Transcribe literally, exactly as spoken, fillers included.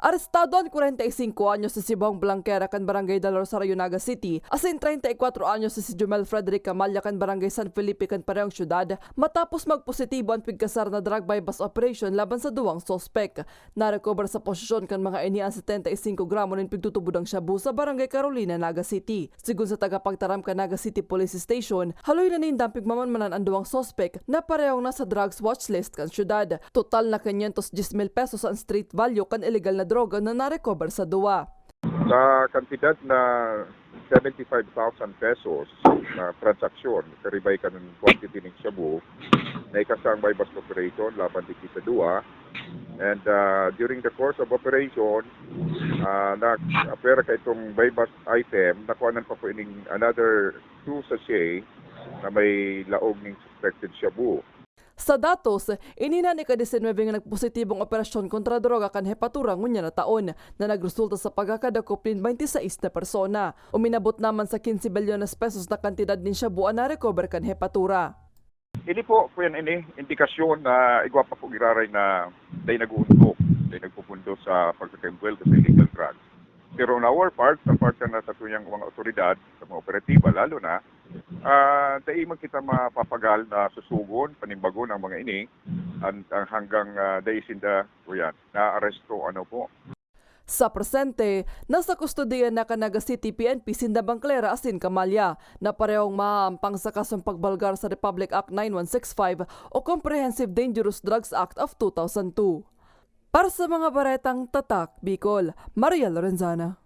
Arestado an kwarenta y singko anyos na si Bong Blanquera kan Barangay Del Rosario, Naga City, asin treinta y cuatro anyos na si Jumel Frederick Camalla kan Barangay San Felipe kan parehong syudad, matapos magpositibo an pigkasar na drug buy-bust operation laban sa duwang suspek. Narecover sa posesyon kan mga ini an setenta y singko gramo nin pigtutubodang shabu sa Barangay Carolina, Naga City. Sigon sa tagapagtaram kan Naga City Police Station, haloy na nindang pigmamanmanan an duwang suspek na parehong nasa drugs watch list kan syudad. Total na quinientos diez mil pesos an street value kan illegal na droga na narecover sa duwa. Sa kantidad na seventy-five thousand pesos na transaksyon, karibay kan quantity nin shabu, naikasa ang buy-bust operation laban digdi sa duwa. And uh, during the course of operation, uh, na apera ka itong buy-bust item, nakuhanan pa po ining another two sachet na may laog ning suspected shabu. Sa datos, ini na an ika-disinwebe nga nagpositibong operasyon kontra droga kan Hepatura ngunyan na taon, na nagresulta sa pagkakadakop nin twenty-six na persona. Uminabot naman sa quince bilyones pesos na kantidad nin shabu an narecover kan Hepatura. Ini po, kuyan ini, indikasyon na igwa pa po giraray na dahil nag-uuntok, dahil nagpupundo sa pagkakaimbuwelto sa illegal drugs. Pero on our part, sa part na sa tuyang mga otoridad, sa mga operatiba, lalo na, ah, dai man kita mapapagal na susugon, panimbagon ang mga ini, ang, ang hanggang ah, dai sinda, kuyan, naaresto, ano po. Sa presente, nasa kustodiya na kan Naga City P N P sinda Blanquera asin Camalla, na parehong mahaampang sa kasong pagbalgar sa Republic Act nine one six five o Comprehensive Dangerous Drugs Act of two thousand two. Para sa mga baretang Tatak Bicol, Maria Lorenzana.